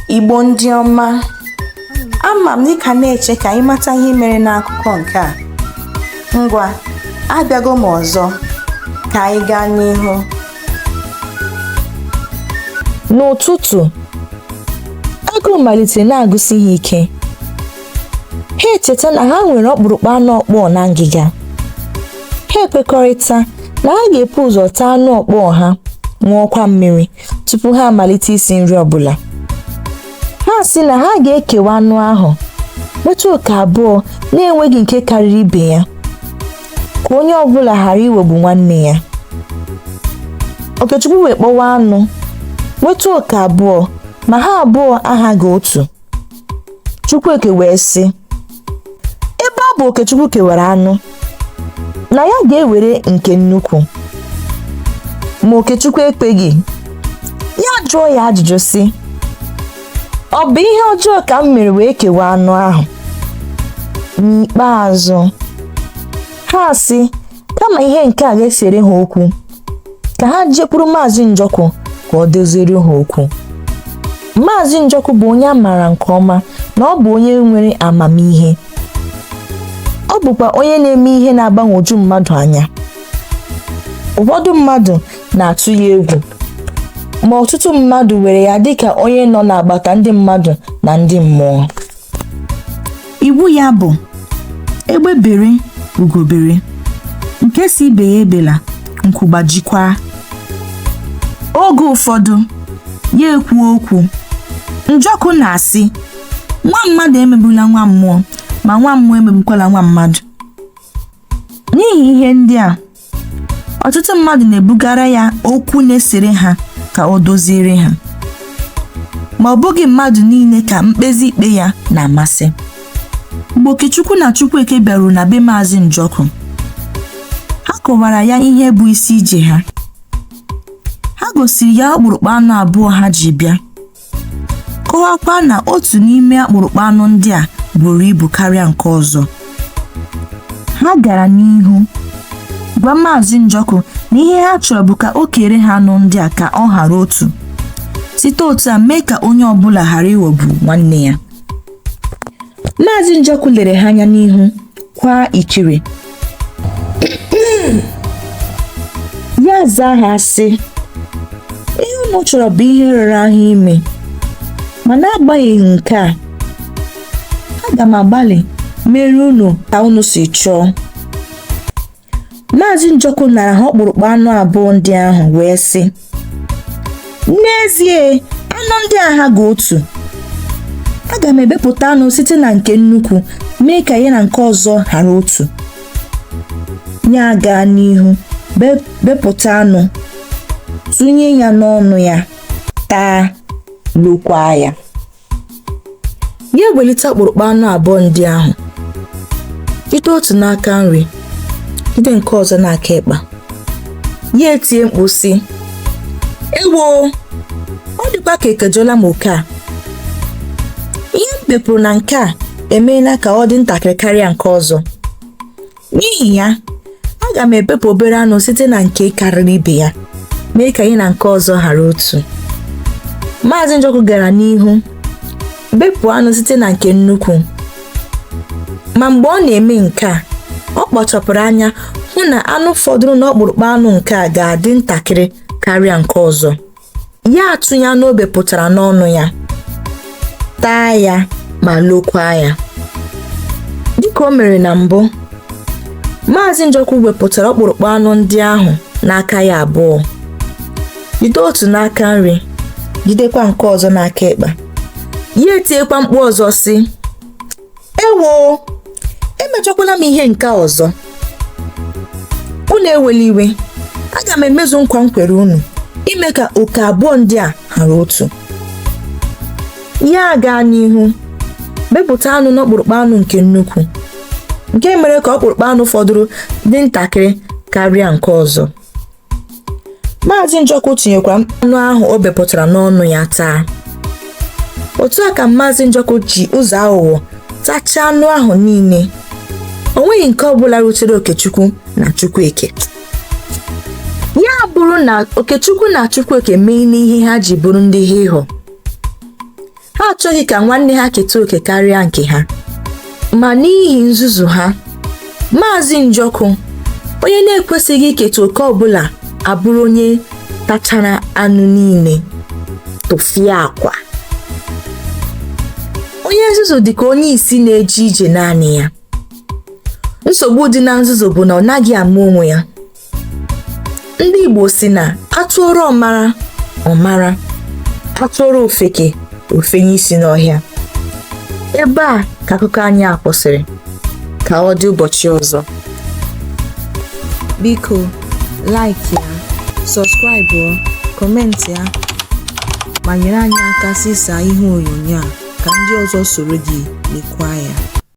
Igbo ndị ọma, ama m na ị ka na-eche ka ị mata ihe mere n'akụkọ nke a. Ngwa, abịago m ọzọ. Ka anyị gaa n'ihu. N'ụtụtụ, agụụ malitere na-agụsi ha ike. Ha echeta na ha nwere ọkpụrụkpụ anụ ọkpọọ na ngịga. Ha ekwekọrịta na ha ga-ebu ụzọ taa anụ ọkpọọ ha, ṅụọkwa mmiri tupu ha amalite isi nri ọbụla. Ha sị na ha ga-ekewa anụ ahụ, nweta oke abụọ na-enweghị nke karịrị ibe ya, ka onye ọbụla ghara iwegbu nwanne ya. Okechukwu wee kpọwa anụ, nweta oke abụọ, ma ha abụọ ahaghị otu. Chukwueke wee sị, ebe ọ bụ Okechukwu kewara anụ, na ya ga-ewere nke nnukwu. Ma Okechukwu ekweghị. Ya jụọ ya ajụjụ sị, ọ bụ ihe ọjọọ ka m mere wee kewaa anụ ahụ? N'ikpeazụ, ha sị kama ihe nke a ga-esere ha okwu, ka ha jekwuru Maazị Njọkụ ka ọ doziere ha okwu. Maazị Njọkụ bụ onye a maara nke ọma na ọ bụ onye nwere amamihe. Ọ bụkwa onye na-eme ihe na-agbagwoju mmadụ anya. Ụfọdụ mmadụ na-atụ ya egwu, ma ọtụtụ mmadụ were ya dịka onye nọ n'agbata ndị mmadụ na ndị mmụọ. Iwu ya bụ, egbe bere ugo bere, nke sị ibe ya ebela, nku gbajikwa. Oge ụfọdụ, ya ekwuo okwu. Njọkụ na-asị, nwa mmadụ emegbula nwa mmụọ, ma nwa mmụọ emegbukwala nwa mmadụ. N'ihi ihe ndị a, ọtụtụ mmadụ na-ebugara ya okwu na-esere ha ka o doziere ha. Ma ọ bụghị mmadụ niile ka mkpezi ikpe ya na-amasị. Mgbe Okechukwu na Chukwueke bịaruru na be Maazị Njọkụ, ha kọwara ya ihe bụ isi ije ha. Ha gosiri ya ọkpụrụkpụ anụ abụọ ha ji bịa, kọwakwa na otu n'ime akpụrụkpụ anụ ndị a buru ibu karịa nke ọzọ. Ha gara n'ihu gwa Maazị Njọkụ na ihe ha chọrọ bụ ka o kere ha anụ ndị a ka ọ hara otu, site otu a mee ka onye ọbụla ghara ịghọgbu nwanne ya. Maazị Njọkụ lere ha anya n'ihu, kwaa ikiri. Ya zaa ha sị, ihe unu chọrọ bụ ihe rara ahụ ime, ma n'agbanyeghị nke a, aga m agbalị mere unu ka unu si chọọ. Maazị Njọkụ nara ha ọkpụrụkpụ anụ abụọ ndị ahụ wee sị, n'ezie anụ ndị a ahaghị otu. Aga m ebepụta anụ site na nke nnukwu mee ka ya na nke ọzọ hara otu. Ya gaa n'ihu bepụta anụ, tụnye ya n'ọnụ ya, taa, lokwaa ya. Ya ewelite ọkpụrụkpụ anụ abụọ ndị ahụ, jide otu n'aka nri, jide nke ọzọ n'aka ekpe. Ya etie mkpu sị, ewo, ọ dịkwa ka ekejọla m oke a. Ihe m bepụrụ na nke a emeela ka ọ dị ntakịrị karịa nke ọzọ. N'ihi ya, aga m ebepụ obere anụ site na nke karịrị ibe ya, mee ka ya na nke ọzọ hara otu. Maazị Njọkụ gara n'ihu bepụ anụ site na nke nnukwu. Ma mgbe ọ na-eme nke a, ọ kpachapụrụ anya hụ na anụ fọdụrụ n'ọkpụrụkpụ anụ nke a ga-adị ntakịrị karịa nke ọzọ. Ya atụnye anụ o bepụtara n'ọnụ ya, taa ya ma lokwaa ya. Dịka o mere na mbụ, Maazị Njọkụ wepụtara ọkpụrụkpụ anụ ndị ahụ n'aka ya abụọ, jide otu n'aka nri, jidekwa nke ọzọ n'aka ekpe. Ya etiekwa mkpu ọzọ sị, ewo, emejọkwala m ihe nke a ọzọ. Unu ewela iwe, aga m emezu nkwa m kwere unu ime ka oke abụọ ndị a hara otu. Ya gaa n'ihu bepụta anụ n'ọkpụrụkpụ anụ nke nnukwu, nke mere ka ọkpụrụkpụ anụ fọdụrụ dị ntakịrị karịa nke ọzọ. Maazị Njọkụ tinyekwara anụ ahụ o bepụtara n'ọnụ ya taa. Otu a ka Maazị Njọkụ ji ụzọ aghụghọ tachaa anụ ahụ niile. O nweghị nke ọbụla rutere Okechukwu na Chukwueke. Ya bụrụ na Okechukwu na Chukwueke emeela ihe ha ji bụrụ ndị hịhọ. Ha achọghị ka nwanne ha keta oke karịa nke ha. Ma n'ihi nzuzu ha, Maazị Njọkụ, onye na-ekwesịghị iketa oke ọbụla abụrụ onye tachara anụ niile, tụfịakwa. Onye nzuzu dị ka onye isi na-eje ije naanị ya. Nsogbu dị na nzuzu bụ na ọ naghị ama onwe ya. Ndị Igbo sị na a tụọrọ ọmara, ọ mara, a tụọrọ ofeke, o fenye isi n'ọhịa. Ebe a ka akụkọ anyị a kwụsịrị. Ka ọ dị ụbọchị ọzọ. Biko, like ya, subscribe, comment ya, ma nyere anyị aka zisaa ihe onyonyo a ka ndị ọzọ soro gị lekwaa ya.